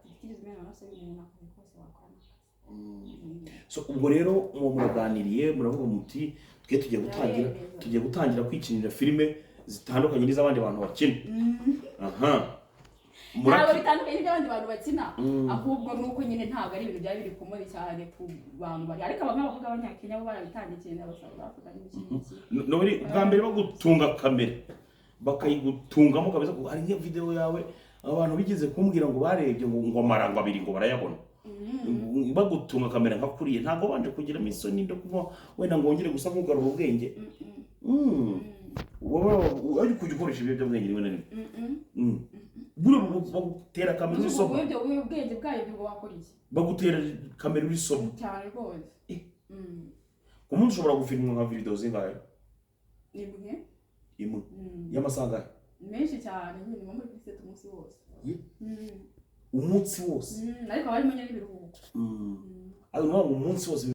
Activity zimena amaraso y'umuntu, akazi kose wakora ni akazi. So ubwo rero muba muraganiriye, muravuga muti: "Twe tugiye gutangira, Turayemeza. tugiye gutangira kwikinira filime zitandukanye n'iz'abandi bantu bakina." Aha. Ntabwo bitandukanye n'iby'abandi bantu bakina, ahubwo ni uko nyine ntabwo ari ibintu byari biri common cyane ku bantu bari, ariko aba nk'abakobwa b'Abanyakenya bo barabitangiye, n'Abasouth Africa n'ibiki n'ibiki. Nobody, bwa mbere bagutunga kamera, bakayigutungamo kabisa, kuko hari nk'iyo video yawe abantu bigeze kumbwira ngo barebye ngo amarango abiri ngo barayabona. Bagutunga kamera nka kuriya, ntabwo wabanje kugiramo isoni ndo kuba wenda ngo wongere gusa nk'ugarura ubwenge? Waba wari kujya ukoresha ibiyobyabwenge rimwe na rimwe? Buriya bagutera kamera uri sober? Ubwo ubwenge bwayo bwo wakora iki? Bagutera kamera uri sober? Cyane rwose. Ku munsi ushobora gufilmwa nka video zingahe? Imwe. Imwe y'amasaha angahe? Menshi cyane nyine, muba muri kuri set umunsi wose. Umunsi wose? Ariko haba harimo nyine n'ibiruhuko. Ariko ni ukuvuga ngo umunsi wose.